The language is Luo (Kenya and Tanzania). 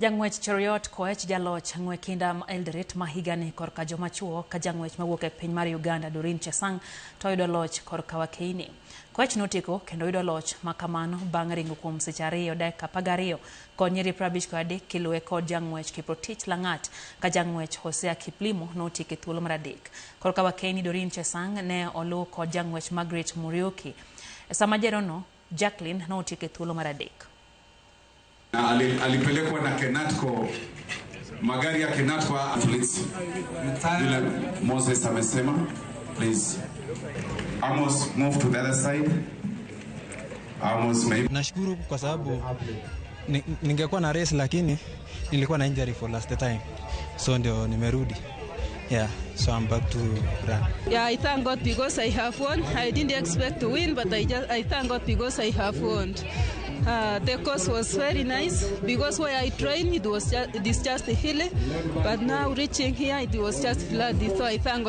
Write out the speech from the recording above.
Jang'wech Cheruiyot Koech jaloch ng'we kinda ma Eldoret ma higani korka joma chuo ka jang'wech mawuok e piny mar Uganda Doreen Chesang to oyudo loch korka wakeini. Koech notieko kendo yudo loch ma kamano bang' ringo kuom seche 2 dakika 12 kod nyiri 53 kiluwe kod jang'wech Kiprotich Lang'at ka jang'wech Hosea Kiplimo notieko e thuolo mar adek. Korka wakeini Doreen Chesang ne oluw kod jang'wech Margaret Muriuki. Sama jerono Jacqueline notieko e thuolo mar adek. Na alipelekwa na Kenatco, magari ya Kenatco athletes. Vile Moses amesema, please. Amos, move to the other side. Amos, maybe. Nashukuru kwa sababu ningekuwa na race lakini nilikuwa na injury for last time. So ndio nimerudi. Yeah, so I'm back to run. Yeah, I thank God because I have won. I didn't expect to win, but I thank God because I have won. The course was very nice because where I trained it is just a hill, but now reaching here it was just flat. So I thank God.